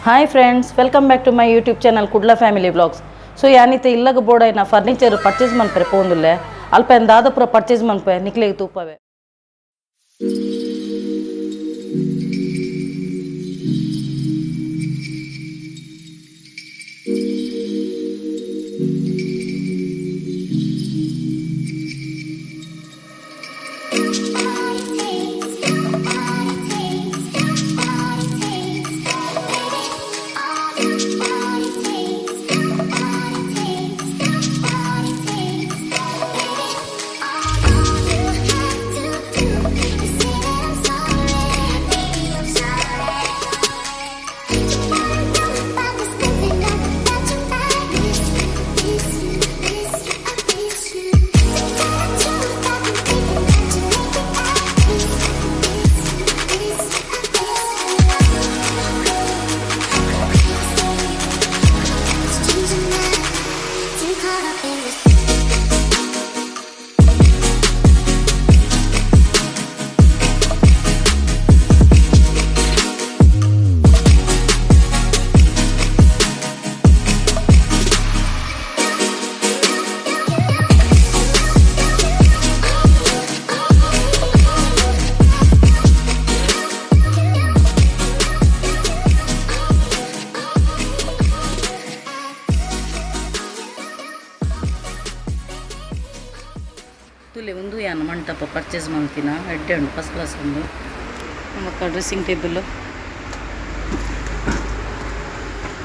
Hi friends, welcome back to my YouTube channel Kudla family vlogs. So ಯಾನಿತ್ತೆ ಇಲ್ಲಗ board furniture purchase ಮನ್ಪರೆ ಪೋಂದುಲ್ಲೆ ಅಲ್ಪ ದಾದಪುರ ಪರ್ಚೇಸ್ ಮನ್ಪೆ ನಿಕ್ಲೆಗ್ ತೂಪವೆ. Caught up in this. ತುಲೆ ಒಂದು ಯಾನ್ ಮಂಟಪ ಪರ್ಚೇಸ್ ಮಲ್ತಿನ ಎಡ್ಡೆ ಉಂಡು, ಫಸ್ಟ್ ಕ್ಲಾಸ್ ಉಂಡು. ಬೊಕ್ಕ ಡ್ರೆಸ್ಸಿಂಗ್ ಟೇಬಲ್,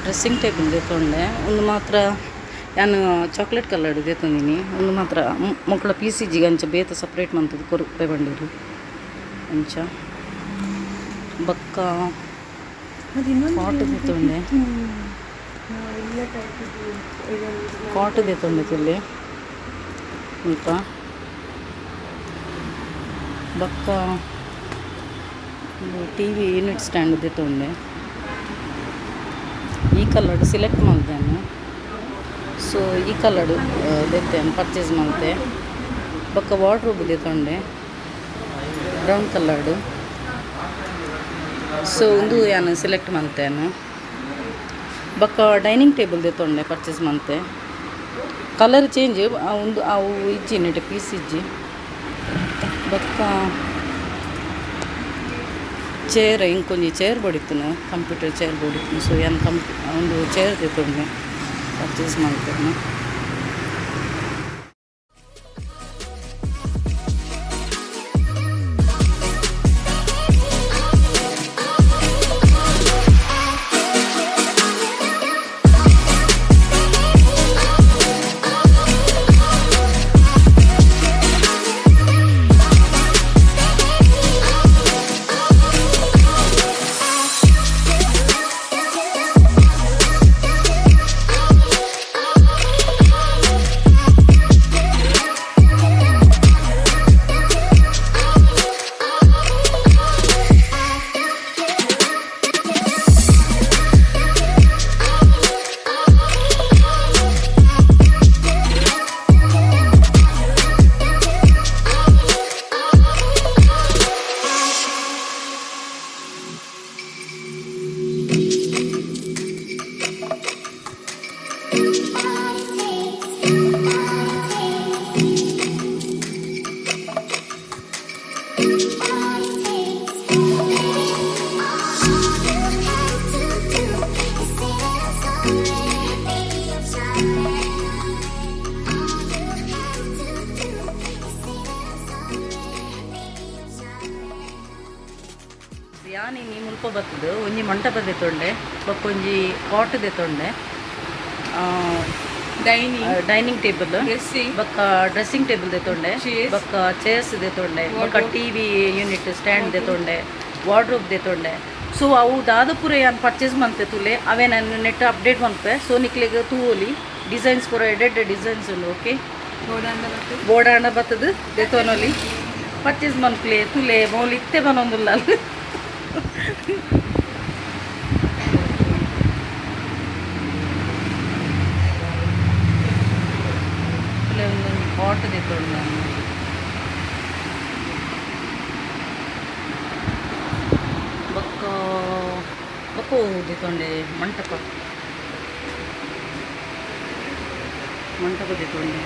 ಡ್ರೆಸ್ಸಿಂಗ್ ಟೇಬಲ್ ದೆತ್ತೊಂಡೆ. ಒಂದು ಮಾತ್ರ ಯಾನ್ ಚಾಕ್ಲೇಟ್ ಕಲರ್ ದೆತ್ತೊಂದಿನಿ. ಒಂದು ಮಾತ್ರ ಮಕ್ಕಳ ಪಿ ಸಿ ಜಿಗೆ ಅಂಚ ಬೇತ ಸಪ್ರೇಟ್ ಮಂತದ ಕೊರುಪೆ ಬಂಡಿರು ಅಂಚ. ಬೊಕ್ಕ ಕಾಟ್ ದೆತ್ತೊಂಡೆ, ಕಾಟ್ ದೆತ್ತೊಂಡೆ ತುಲೆ ಮುಲ್ಪ. ಬೊಕ್ಕ ಟಿವಿ ಯೂನಿಟ್ ಸ್ಟ್ಯಾಂಡ್ ದೆತ್ತೊಂಡೆ. ಈ ಕಲರ್ ಸೆಲೆಕ್ಟ್ ಮಲ್ದೇನು. ಸೊ ಈ ಕಲರ್ ದೆತ್ತೆ ಪರ್ಚೇಸ್ ಮಲ್ತೆ. ಬೊಕ್ಕ ವಾರ್ಡ್ರೋಬ್ ದೆತ್ತೊಂಡೆ ಬ್ರೌನ್ ಕಲರ್ಡ್. ಸೊ ಉಂದು ಯಾನ್ ಸೆಲೆಕ್ಟ್ ಮಲ್ತೇನು. ಬೊಕ್ಕ ಡೈನಿಂಗ್ ಟೇಬಲ್ ದೆತ್ತೊಂಡೆ ಪರ್ಚೇಸ್ ಮಲ್ತೆ. ಕಲರ್ ಚೇಂಜ್ ಉಂದು ಅವು ಇಜ್ಜಿ ನೆಟ್ ಪೀಸ್ ಇಜ್ಜಿ. ಬೊಕ್ಕ ಚೇರ್, ಇಂಕೊಂಜಿ ಚೇರ್ ಬೋಡಿತ್ತುನು, ಕಂಪ್ಯೂಟರ್ ಚೇರ್ ಬೋಡಿತ್ತುನು. ಸೊ ಯಾನ್ ಉಂದು ಚೇರ್ ದೆತ್ತೊಂಡೆ ಪರ್ಚೇಸ್ ಮಲ್ತೇನೆ. ಯಾನ್ ಇನಿ ಮುಲ್ಪ ಬತ್ತುದು ಒಂಜಿ ಮಂಟಪ ದೆತ್ತೊಂಡೆ, ಬೊಕ್ಕ ಒಂಜಿ ಕಾಟ್ ದೆತ್ತೊಂಡೆ, ಡೈನಿಂಗ್ ಡೈನಿಂಗ್ ಟೇಬಲ್, ಡ್ರೆಸ್ಸಿಂಗ್, ಬೊಕ್ಕ ಡ್ರೆಸ್ಸಿಂಗ್ ಟೇಬಲ್ ದೆತ್ತೊಂಡೆ, Chairs. ಬೊಕ್ಕ ಚೇರ್ಸ್ ದೆತ್ತೊಂಡೆ, ಬೊಕ್ಕ ಟಿವಿ ಯೂನಿಟ್ ಸ್ಟ್ಯಾಂಡ್ ದೆತ್ತೊಂಡೆ, ವಾರ್ಡ್ರೋಬ್ ದೆತ್ತೊಂಡೆ. ಸೊ ಅವು ದಾದಪುರ ಯಾನ್ ಪರ್ಚೇಸ್ ಮಲ್ತೆ ತುಲೆ ಅವೇ ನಾನು ನೆಟ್ ಅಪ್ಡೇಟ್ ಮಲ್ಪೆ. ಸೊ ನಿಕ್ಲೆಗ್ ತೂವೊಲಿ ಡಿಸೈನ್ಸ್ ಪೂರ ಎಡ್ಡೆಡ್ಡೆ ಡಿಸೈನ್ಸ್ ಉಂಡು. ಓಕೆ, ಬೋಡಾಂಡ ಬತ್ತದು ದೆತ್ತೊನೊಲಿ, ಪರ್ಚೇಸ್ ಮನ್ಪುಲೆ ತುಲೆ ಮೌಲು ಇತ್ತೆ ಬನೊಂದುಲ್ಲ. ತುಲೆ ಒಂದೊಂದು ಕಾಟ್ ದೆತ್ತೊಂಡು ನಾನು. ಬೊಕ್ಕ ಬೊಕ್ಕ ದಿತ್ತೊಂಡೆ, ಮಂಟಪ ಮಂಟಪ ದಿತ್ತೊಂಡೆ.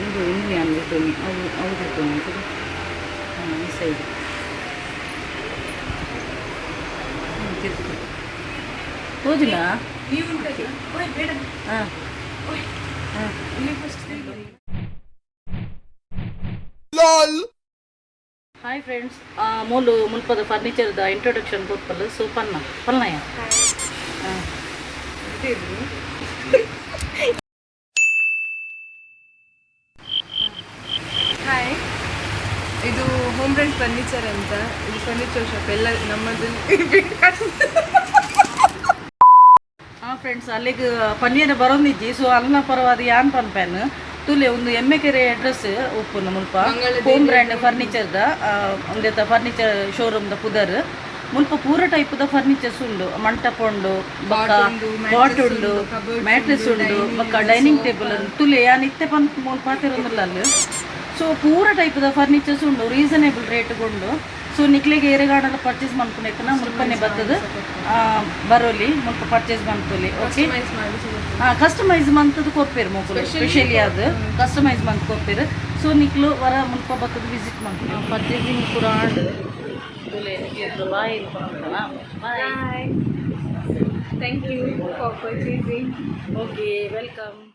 ಇಂದು ಇಂದು ಯಾನ್ ದಿತ್ತೊನಿ, ಅವು ಅವು ದಿತ್ತೊನಿ. ಹಾಂ, ಈ ಸೈಡ್ ತಿರ್ತು ತೋಜಿಲ್ಲ. ಹಾಂ ಹಾಂ. ಹಾಯ್ ಫ್ರೆಂಡ್ಸ್, ಮೂಲು ಮುಲ್ಪದ ಫರ್ನಿಚರ್ದ ಇಂಟ್ರೊಡಕ್ಷನ್ ಕೊರ್ಪಲ್. ಸೊ ಪನ್ನ ಪನ್ನಯ್ಯ. ಹಾಂ. ಹಾಯ್, ಇದು ಹೋಮ್ ಬ್ರ್ಯಾಂಡ್ ಫರ್ನಿಚರ್ ಅಂತ. ಇದು ಫರ್ನಿಚರ್ ಶಾಪ್ ಎಲ್ಲ ನಮ್ಮದಲ್ಲಿ. ಹಾಂ ಫ್ರೆಂಡ್ಸ್, ಅಲ್ಲಿಗೆ ಪನ್ನೀರ್ ಬರೋಂದಿಜ್ಜಿ. ಸೊ ಅಲ್ನ ಪರವಾದ ಯಾನ್ ಪನ್ಪ್ಯಾನ್ ತುಲೆ ಒಂದು ಎಮ್ಮೆಕೆರೆ ಅಡ್ರೆಸ್ ಉಪ್ಪುನ ಮುಲ್ಪ ಹೋಮ್ ಬ್ರ್ಯಾಂಡ್ ಫರ್ನಿಚರ್ದ ಒಂದೆತ್ತ ಫರ್ನಿಚರ್ ಶೋರೂಮ್ದ ಪುದರ್. ಮುಲ್ಪ ಪೂರ ಟೈಪ್ದ ಫರ್ನಿಚರ್ಸ್ ಉಂಡು. ಮಂಟಪ ಉಂಡು, ಬೊಕ್ಕ ಕಾಟ್ ಉಂಡು, ಮ್ಯಾಟ್ರೆಸ್ ಉಂಡು, ಬೊಕ್ಕ ಡೈನಿಂಗ್ ಟೇಬಲ್ ಉಂಡು. ತುಲೆ ಯಾನ್ ಇತ್ತೆ ಪನ್ ಮೂಲು ಪಾತೆರೊಂದುಲ್ಲ ಅಲ್ಲಿ. ಸೊ ಪೂರ ಟೈಪ್ದ ಫರ್ನಿಚರ್ಸ್ ಉಂಡು, ರೀಸನೇಬಲ್ ರೇಟ್ ಉಂಡು. ಸೊ ನಿಕ್ಲೆಗ್ ಏರೆಗಾಡಲ ಪರ್ಚೇಸ್ ಮನ್ಪುನೈತನ ಮುಲ್ಪನೆ ಬತ್ತದ ಬರೋಲಿ, ಮುಲ್ಪ ಪರ್ಚೇಸ್ ಮನ್ಪೊಲಿ. ಓಕೆ. ಮಾಡಿ. ಕಸ್ಟಮೈಸ್ ಮಂತದ ಕೊರ್ಪೇರು ಮೊಕುಲು. ಸ್ಪೆಷಲಿ ಅದು ಕಸ್ಟಮೈಸ್ ಮಂತ್ ಕೊರ್ಪೇರು. ಸೊ ನಿಕ್ಲು ವರ ಮುಲ್ಪ ಬತ್ತದ ವಿಸಿಟ್ ಮನ್ಪು. ಪರ್ಚೇಸಿಂಗ್ ಪೂರ ಆಂಡ್. Boy. Bye. Thank you for purchasing. Okay, welcome.